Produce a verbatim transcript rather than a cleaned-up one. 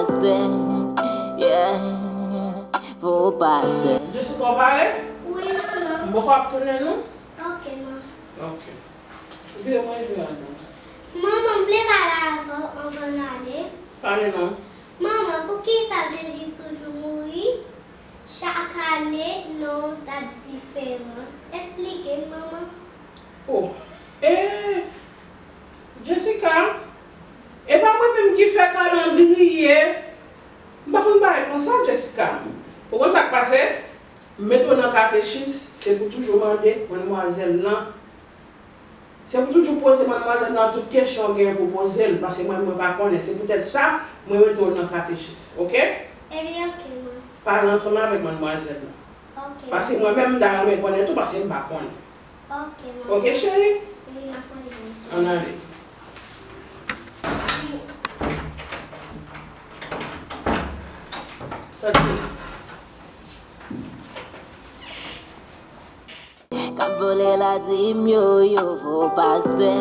Pastè, yeah, vo pastè. Jessica, w pare? Wi, manman. M poko ap tounen non. Ok, manman. Ok. Vire mwen jwe a non. Manman, m vle pale avè w anvan n ale. Pale non. Manman, poukisa Jezi toujou mouri? Chak ane, non w ta diferan. Esplike m, manman. Oh. Eh, Jessica, e pa mwen menm ki fè kalandriye. M pa konn bagay konsa, Jessica. Ou konn sa k pase? M mete w nan katechis, se pou toujou mande manmwazèl lan. Se pou toujou poze manmwazèl lan tout kesyon w genyen pou poze l, paske mwen, mwen pa konnen. Se poutèt sa, mwen mete w nan katechis, oke? Ebyen, oke, manman. Pale ansanm avèk manmwazèl lan. Ok. Paske mwen menm, m ta renmen konnen tou, paske m pa konnen. Ok, manman. Oke, cheri? Wi, m ap konnen, manman. Ann ale. Tande. K ap vòlè ladim yo, yo vo pastè.